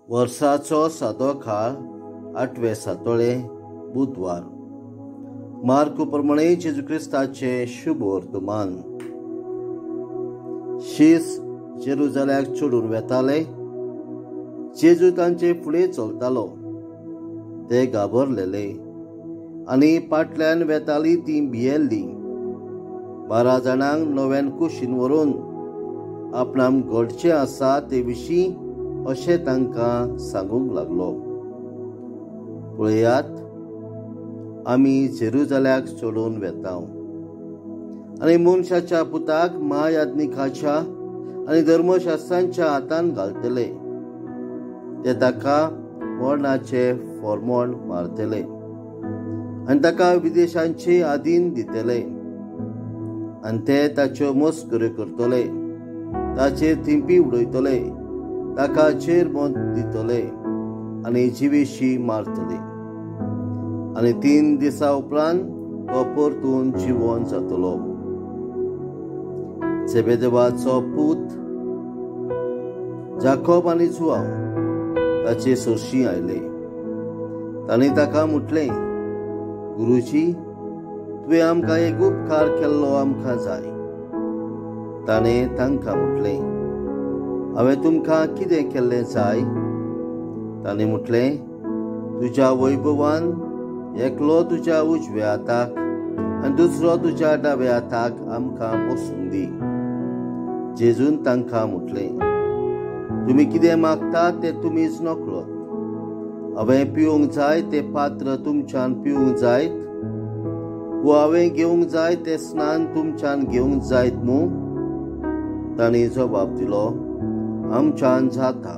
वर्साचो सादो काळ, आठवे सातोळे, बुधवार. मार्कू प्रमाणे जेजू क्रिस्ताचे शुभ वर्तमान. शीस जेरुजाल्याक चडून वेताले. जेजू तांचे फुडें चलतालो. ते घाबरलेले आनी फाटल्यान वेताली ती भियेल्ली. 12 जाणांक नव्यान कुशीन व्हरून आपणाक घडचें आसा ते विशीं अशें तांकां सांगूंक लागलो. पळयात, आमी जेरुजाल्याक चडून वेता आनी मनशाच्या पुताक महायाज्ञिकाच्या आनी धर्मशास्त्रांच्या हातान घालतले. ते ताका मरणाचे फॉर्मोण मारतले आनी ताका विदेशांचे आधीन दितले आनी ते ताच्यो मस्कऱ्यो करतले, ताचेर थिंपी उडयतले, ताका चेरमोत दितले आनी जिवेशी मारतले. आनी 3 दिसा उपरांत तो परतून जिवन जातलो. जेबेदेवाचो पूत जाकोब आनी जुआंव ताचे सरशी आयले. तांणी ताका म्हटलें, गुरुजी, तुवें आमकां एक उपकार केल्लो आमकां जाय. ताणें तांकां म्हटलें, हांवें तुमकां कितें केल्लें जाय? ताणें म्हटलें, तुज्या वैभवान एकलो तुज्या उजव्या हाताक आनी दुसरो तुज्या डाव्या हाताक आमकां बसूंक दी. जेजून तांकां म्हटलें, तुमी कितें मागतात तें तुमीच नकळत. हांवें पिवंक जाय तें पात्र तुमच्यान पिवंक जायत, वो हांवें घेवंक जाय तें स्नान तुमच्यान घेवंक जायत मूं? तांणी जबाब दिलो, आमच्यान जाता.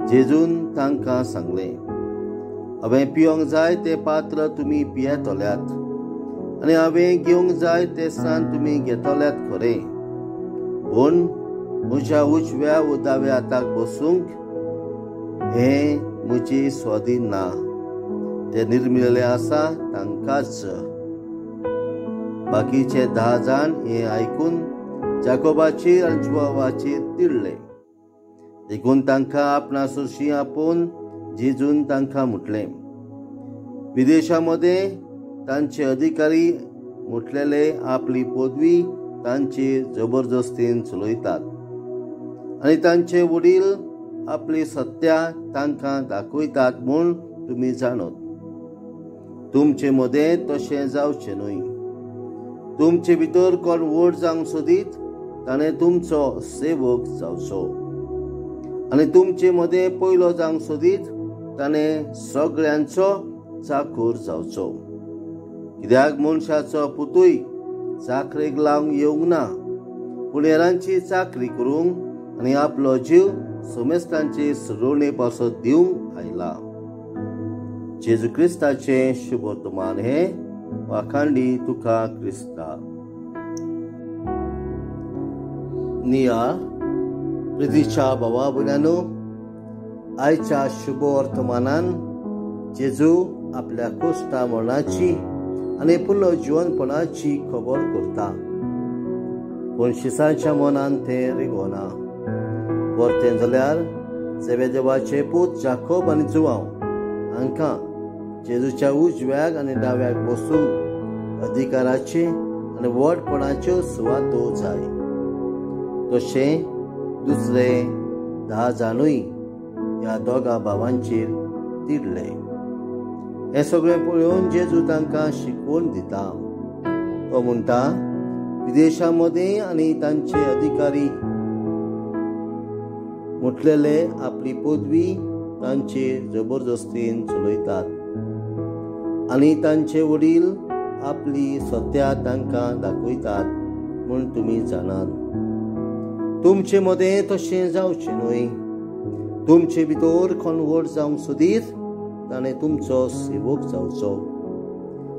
जेजून तांकां सांगलें, हांवें पिवंक जाय तें पात्र तुमी पियेतल्यात आनी हांवें घेवंक जाय तें स्नान तुमी घेतल्यात खरें, पूण म्हज्या उजव्या व दाव्या हाताक बसूंक हें म्हजी स्वाधीन ना. तें निर्मिल्लें आसा तांकांच. बाकीचे 10 जाण हें आयकून जाकोबाचेर आनी जुआवाचेर तिडले. देखून तांकां आपणा सरशी आपोवन जेजून तांकां म्हटलें, विदेशा मदें तांचे अधिकारी म्हटलेले आपली पदवी तांचे जबरदस्तीन चलयतात आनी तांचे वडील आपली सत्या तांकां दाखयतात म्हूण तुमी जाणत. तुमचे मदें तशें जावचें न्हय. तुमचे भितर कोण व्हड जावंक सोदीत ताणें तुमचो सेवक जावचो, आनी तुमचे मदें पयलो जावंक सोदीत ताणें सगळ्यांचो चाकूर जावचो. कित्याक मनशाचो पुतूय चाकरेक लावंक येवंक ना, पूण हेरांची चाकरी करूंक आनी आपलो जीव समेस्तांचे सुरोवणे पासत दिवंक आयला. जेजू क्रिस्ताचें शुभ वर्तमान हें. वाखांडी तुका क्रिस्ता. निया प्रितीच्या भावा भयणांनो, आयच्या शुभ वर्तमानान जेजू आपल्या कोश्टा मरणाची आनी पुनर्जिवनपणाची खबर करता. पूण शिसाच्या मनान तें रिगोना. परतें जाल्यार जेबेदेवाचे पूत जाकोब आनी जुआंव हांकां जेजूच्या उजव्याक आनी डाव्याक बसूंक अधिकाराचे आनी व्हडपणाच्यो सुवातो जाय. तशें दुसरे 10 जाणूय ह्या दोगां भावांचेर तिडले. हें सगळें पळोवन जेजू तांकां शिकवण दिता. तो म्हणटा, विदेशां मदें आनी तांचे अधिकारी म्हटलेले आपली पदवी तांचे जबरदस्तीन चलयतात आनी तांचे वडील आपली सत्या तांकां दाखयतात म्हूण तुमी जाणात. तुमचे मदें तशें जावचें न्हय. तुमचे भितर कोण व्हड जावंक सोदीत ताणें तुमचो सेवक जावचो,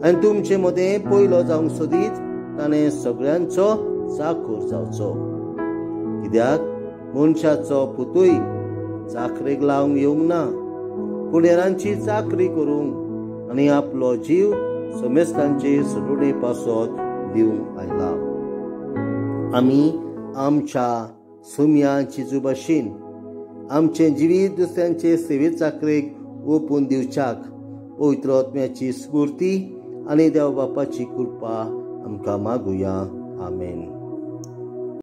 आनी तुमचे मदें पयलो जावंक सोदीत ताणें सगळ्यांचो चाकूर जावचो. कित्याक मनशाचो पुतूय चाकरेक लावंक येवंक ना, पूण हेरांची चाकरी करूंक आनी आपलो जीव समेस्तांचे सुरोवणे पासत दिवंक आयला. आमी आमच्या सुम्या जेजू भाशेन आमचें जिवीत दुसऱ्यांचे सेवे चाकरेक ओपून दिवच्याक पवित्र आत्म्याची स्फूर्ती आनी देव बापाची कृपा आमकां मागुया. आमेन.